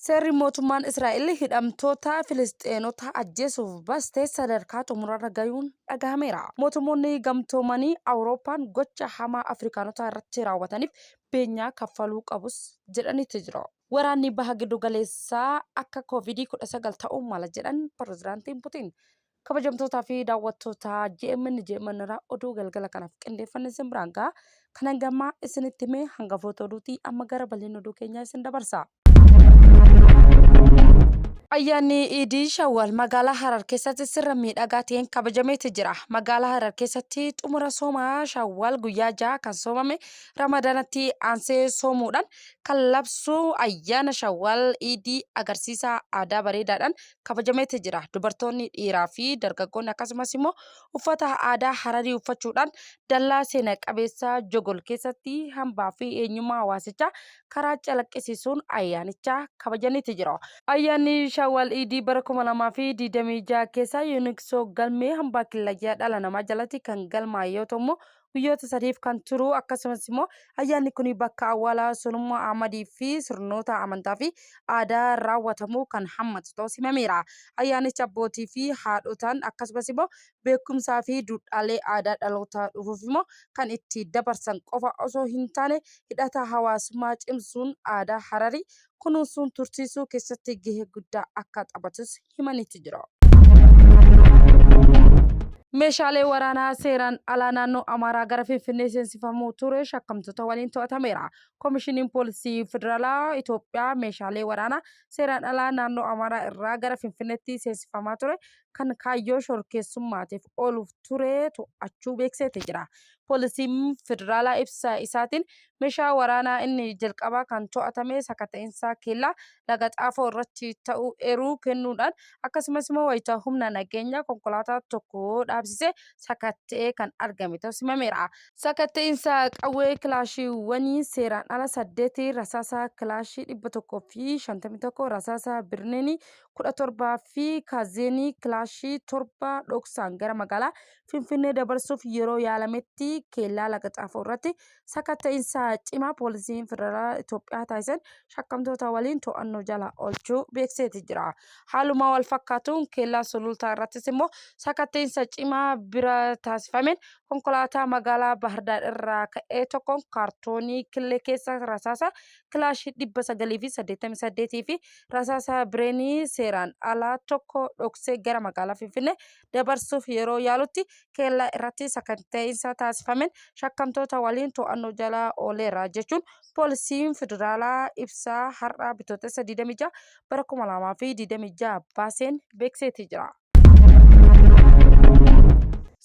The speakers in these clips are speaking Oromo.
Seerri mootummaan Israa'el hidhamtoota Filisxeenota ajjeesuuf baste sadarkaa xumurarra gayuun dhagahameera. Mootummoonni Gamtoomanii Awurooppaan gocha hamaa Afrikaanota irratti raawwataniif beenyaa kaffaluu qabus jedhaniiti jiru. Waraanni Baha Giddugaleessaa akka Covid 19 ta'uu mala jedhan Pirezidaantiin Putiin. Kabajamtootaa fi daawwattoota JMN JMN irraa oduu galgala kanaaf qindeeffanne isin biraan ga'a. Kan hanga ammaa isinitti hime hangafoota oduutii amma gara bal'ina oduu keenyaa isin dabarsa. Ayyaanni Iidii Shawwaal magaalaa Harar keessatti sirna miidhagaa ta'een kabajameeti jira. Magaalaa Harar keessatti xumura sooma Shawwaal guyyaa ja'a kan soomame Ramadaanatti aansee soomuudhaan kan labsu ayyaana Shawwaal Iidii agarsiisa aadaa bareedaadhaan kabajameeti jira. Dubartoonni, dhiiraa fi dargaggoonni akkasumas immoo uffata aadaa Hararii uffachuudhaan dallaa seena qabeessa Jogol keessatti hambaa fi eenyummaa hawaasichaa karaa calaqqisiisuun ayyaanicha kabajaniiti jiru. Ayyaanni Shawwal Iidii bara 2026 keessa Yuuniksoo galmee hambaa killayyaa dhala namaa jalatti kan galmaa'e yoo ta'u immoo guyyoota sadiif kan turu akkasumas immoo ayyaanni kun bakka awwaalaa Sunummaa Ahmadii fi sirnoota amantaa fi aadaa raawwatamu kan hammatu ta'us himameera. Ayyaanichi abbootii fi haadhotaan akkasumas immoo beekumsaa fi duudhaalee aadaa dhaloota dhufuuf immoo kan itti dabarsan qofa osoo hin taane hidhata hawaasummaa cimsuun aadaa Hararii kunuunsuun tursiisuu keessatti gahee guddaa akka taphatus himaniiti jiru. Meeshaalee waraanaa seeraan alaa naannoo Amaaraa gara Finfinnee seensifamuu ture shakkamtoota waliin to'atameera. Komishiniin Poolisii Federaalaa Itoophiyaa meeshaalee waraanaa seeraan alaa naannoo Amaaraa irraa gara Finfinneetti seensifamaa ture kan kaayyoo shororkeessummaatiif ooluuf ture to'achuu beekseeti jira. Poolisiin Federaalaa ibsa isaatiin meeshaa waraanaa inni jalqabaa kan to'atame sakata'insa keellaa Laga Xaafoo irratti ta'uu eeruu kennuudhaan akkasumas immoo wayita humna nageenyaa konkolaataa tokko dhaabsisee sakatta'ee kan argame ta'us himameera. Sakatta'insa qawwee kilaashiiwwanii seeraan ala 8, rasaasa kilaashii 151, rasaasa birneenii 17 fi kaazeenii kilaashii 7 dhoksaan gara magaalaa Finfinnee dabarsuuf yeroo yaalametti keellaa Laga Xaafoo irratti sakatta'insa cimaa poolisiin federaalaa Itoophiyaa taasisan shakkamtoota waliin to'annoo jala oolchuu beeksiseeti jira. Haaluma wal fakkaatuun keellaa Sulultaa irrattis immoo sakatta'insa cimaa bira taasifameen konkolaataa magaalaa Baahirdaar irraa ka'ee tokkoon kaartoonii killee keessa rasaasa kilaashii 988 fi rasaasa bireenii seeraan alaa tokko dhoksee gara magaalaa Finfinnee dabarsuuf yeroo yaalutti keellaa irratti sakatta'iinsa taasifameen shakkamtoota waliin to'annoo jala ooleera jechuun poolisiin federaalaa ibsa har'a Bitootessa 26 bara 2026 baaseen beeksiseeti jira.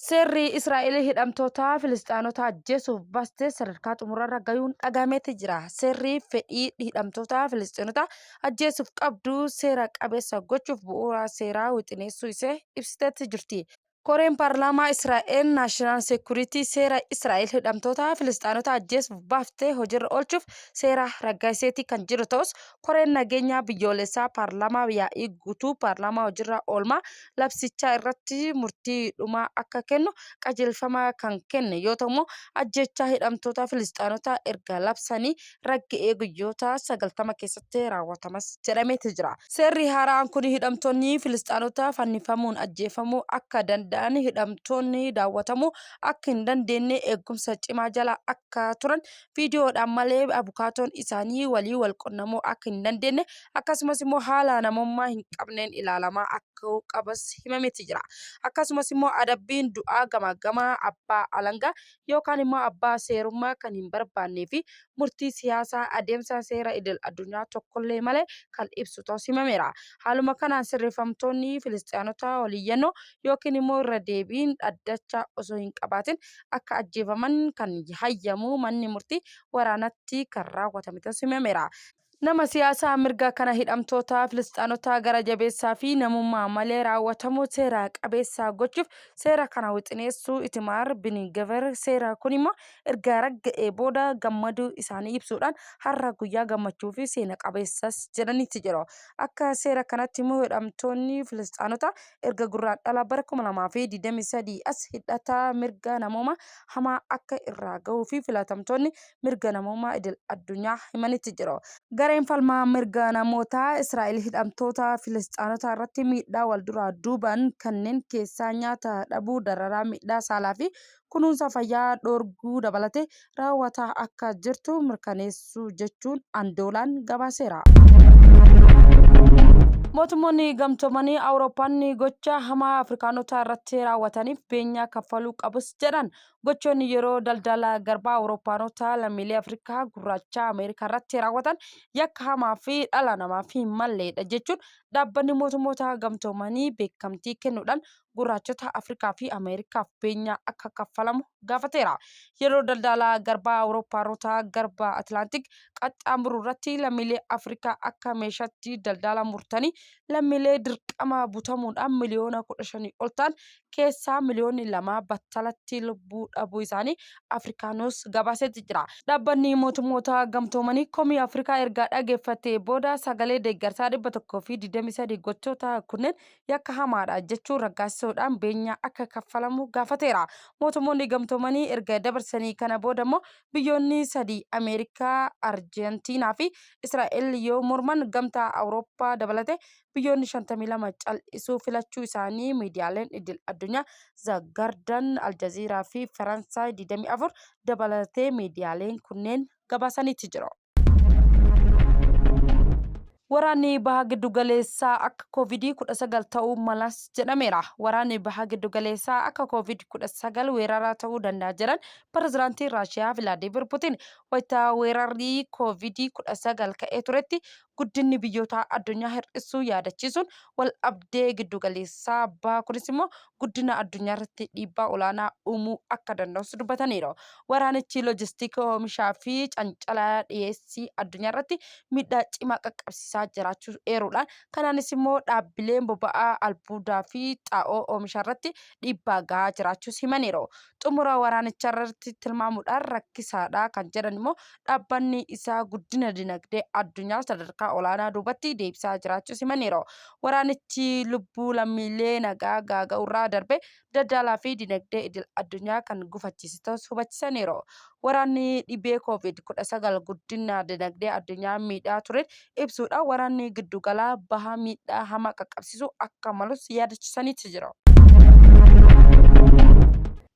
Seerri Israa'el hidhamtoota Filisxaanota ajjeesuuf baste sadarkaa xumurarra gayuun dhagahameeti jira. Seerri fedhii hidhamtoota Filisxeenota ajjeesuuf qabdu seera qabeessa gochuuf bu'uura seeraa wixineessuu isee ibsiteetti jirti. Koreen paarlaamaa Israa'el Naashinaal Seekuriitii seera Israa'el hidhamtoota Filisxaanota ajjeesuuf baafte hojiirra oolchuuf seera raggaasiseetii kan jiru ta'us koreen nageenyaa biyyoolessaa paarlaamaa yaa'ii guutuu paarlaamaa hojiirra oolmaa labsichaa irratti murtii dhumaa akka kennu qajeelfama kan kenne yoo ta'u ajjeechaa hidhamtoota Filisxaanota erga labsanii ragga'ee guyyoota 90 keessatti raawwatamas jedhameeti jira. Seerri haaraan kun hidhamtoonni Filisxaanota fannifamuun ajjeefamuu akka danda'an, hidhamtoonni daawwatamuu akka hin dandeenye, eegumsa cimaa jala akka turan, viidiyoodhaan malee abukaatoon isaanii walii wal qunnamuu akka hin dandeenye, akkasumas immoo haala namummaa hin qabneen ilaalamaa akka qabas himameeti jira. Akkasumas immoo adabbiin du'aa gamaaggamaa abbaa alangaa yookaan immoo abbaa seerummaa kan hin barbaannee fi murtii siyaasaa adeemsa seera idil addunyaa tokkollee malee kan ibsu ta'us himameera. Haaluma kanaan sirreeffamtoonni Filisxiyaanota oliyyannoo yookiin immoo irra deebiin dhaddacha osoo hin qabaatin akka ajjeefaman kan hayyamu manni murtii waraanatti kan raawwatame ta'us himameera. Nama siyaasaa mirga kana hidhamtoota Filisxaanotaa gara jabeessaa fi namummaa malee raawwatamu seera qabeessa gochuuf seera kana wixineessuu Itimaar Bin Gever seera kun immoo erga ragga'ee booda gammaduu isaanii ibsuudhaan har'a guyyaa gammachuu fi seena qabeessas jedhaniiti jiru. Akka seera kanatti immoo hidhamtoonni Filisxaanotaa erga Gurraandhala bara 2023 as hidhata mirga namoomaa hamaa akka irraa gahuu fi filatamtoonni mirga namoomaa idil addunyaa himanitti jiru. Gareen Gareen falmaa mirga namootaa Israa'el hidhamtoota Filisxaanotaa irratti miidhaa wal duraa duubaan kanneen keessaa nyaata dhabuu, dararaa, miidhaa saalaa fi kunuunsa fayyaa dhoorguu dabalatee raawwataa akka jirtu mirkaneessuu jechuun Andoolaan gabaaseera. Mootummoonni Gamtoomanii Awurooppaanni gocha hamaa Afrikaanota irratti raawwataniif beenyaa kaffaluu qabus jedhan. Gochoonni yeroo daldala garbaa Awurooppaanota lammiilee Afrikaa gurraachaa Ameerikaa irratti raawwatan yakka hamaa fi dhala namaaf hin malleedha jechuun dhaabbanni mootummoota gamtoomanii beekamtii kennuudhaan gurraachota Afrikaa fi Ameerikaaf beenyaa akka kaffalamu gaafateera. Yeroo daldala garbaa Awurooppaanota garba Atlaantik qaxxaamuru irratti lammiilee Afrikaa akka meeshaatti daldala murtanii lammiilee dirqama butamuudhaan miliyoona 15 ol ta'an keessaa miliyoonni 2 battalatti lubbuu dhabuu isaanii Afrikaa News gabaaseeti jira. Dhaabbanni Mootummoota Gamtoomanii komii Afrikaa erga dhageeffatee booda sagalee deeggarsaa 123 gochoota kunneen yakka hamaadha jechuun raggaasisuudhaan beenyaa akka kaffalamu gaafateera. Mootummoonni Gamtoomanii erga dabarsanii kana booda immoo biyyoonni sadii Ameerikaa, Arjentiinaa fi Israa'el yoo morman Gamtaa Awurooppaa dabalatee Biyyoonni 52 cal'isuu filachuu isaanii miidiyaaleen idil addunyaa The Guardian, Al Jazeera fi Faransaay 24 dabalatee miidiyaaleen kunneen gabaasaniiti jiru. Waraanni Baha Giddugaleessaa akka Covid 19 ta'uu malas jedhameera. Waraanni Baha Giddugaleessaa akka Covid 19 weeraraa ta'uu danda'a jedhan Pirezidaantiin Raashiyaa Vilaadiimir Putiin. Wayita weerarri Covid 19 ka'ee turetti guddinni biyyoota addunyaa hir'isuu yaadachiisuun waldhabdee giddugaleessaa baha kunis immoo guddina addunyaa irratti dhiibbaa olaanaa uumuu akka danda'us dubbataniiru. Waraanichi loojistiikii oomishaa fi cancala dhiyeessii addunyaa irratti miidhaa cimaa qaqqabsiisaa jiraachuu eeruudhaan kanaanis immoo dhaabbileen boba'aa albuudaa fi xaa'oo oomishaa irratti dhiibbaa gahaa jiraachuus himaniiru. Xumura waraanichaa irratti tilmaamuudhaan rakkisaadha kan jedhan immoo dhaabbanni isaa guddina dinagdee addunyaa sadarkaa olaanaa duubatti deebisaa jiraachuus himaniiru. Waraanichi lubbuu lammiilee nagaa gaaga'uurraa darbee daldalaa fi dinagdee idil addunyaa kan gufachiise ta'uus hubachisaniiru. Waraanni dhibee Covid 19 guddina dinagdee addunyaa miidhaa tureen ibsuudhaan waraanni giddugala bahaa miidhaa hamaa qaqqabsiisuu akka malus yaadachisaniiti jiru.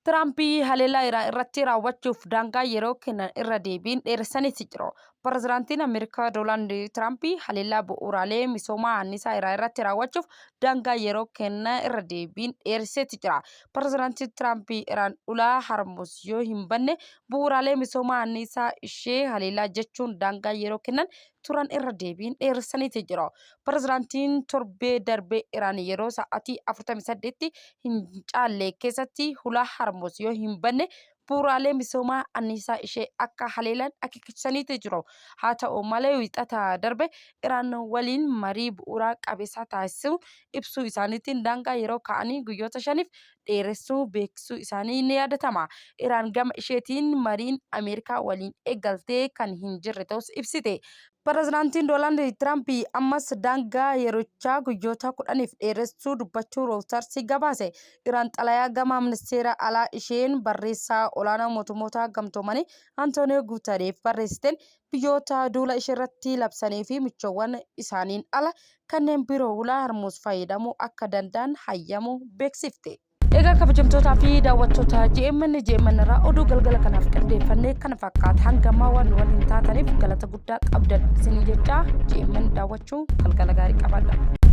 Tiraamp haleellaa Iraan irratti raawwachuuf daangaa yeroo kennan irra deebiin dheeressaniiti jiru. Pirezidaantiin Ameerikaa Doonaald Tiraamp haleellaa bu'uuraalee misoomaa anniisaa Iraan irratti raawwachuuf daangaa yeroo kennan irra deebiin dheeresseeti jira. Pirezidaantiin Tiraamp Iraan ulaa Harmuz yoo hin banne bu'uuraalee misoomaa anniisaa ishee haleellaa jechuun daangaa yeroo kennan turan irra deebiin dheeressaniiti jiru. Pirezidaantiin torbee darbe Iraan yeroo sa'aatii 48tti hin caalle keessatti hulaa Harmuz yoo hin banne bu'uuraalee misoomaa anniisaa ishee akka haleelan akeekkachiisaniiti jiru. Haa ta'u malee Wiixata darbe Iraan waliin marii bu'uura qabeessa taasisuu ibsuu isaaniitiin daangaa yeroo kaa'anii guyyoota shaniif dheeressuu beeksisuu isaanii ni yaadatama. Iraan gama isheetiin mariin Ameerikaa waliin eegalte kan hin jirre ta'us ibsite. Pirezidaantiin Doonaald Tiraamp ammas daangaa yerichaa guyyoota 10f dheeressuu dubbachuu Rooyitars gabaase. Iraan xalayaa gama ministeera alaa isheen barreessaa olaanaa mootummoota gamtoomanii Antooniyoo Guutareef barreessiteen biyyoota duula isheerratti labsanii fi michoowwan isaaniin ala kanneen biroo hulaa Harmuuz fayyadamuu akka danda'an hayyamuu beeksifte. Egaa kabajamtootaa fi daawwattoota GMN GMN irraa oduu galgala kanaaf qindeeffanne kana fakkaata. Hanga ammaa waan nu waliin taataniif galata guddaa qabdan isiniin jechaa GMN daawwachuu galgala gaarii qabaadha.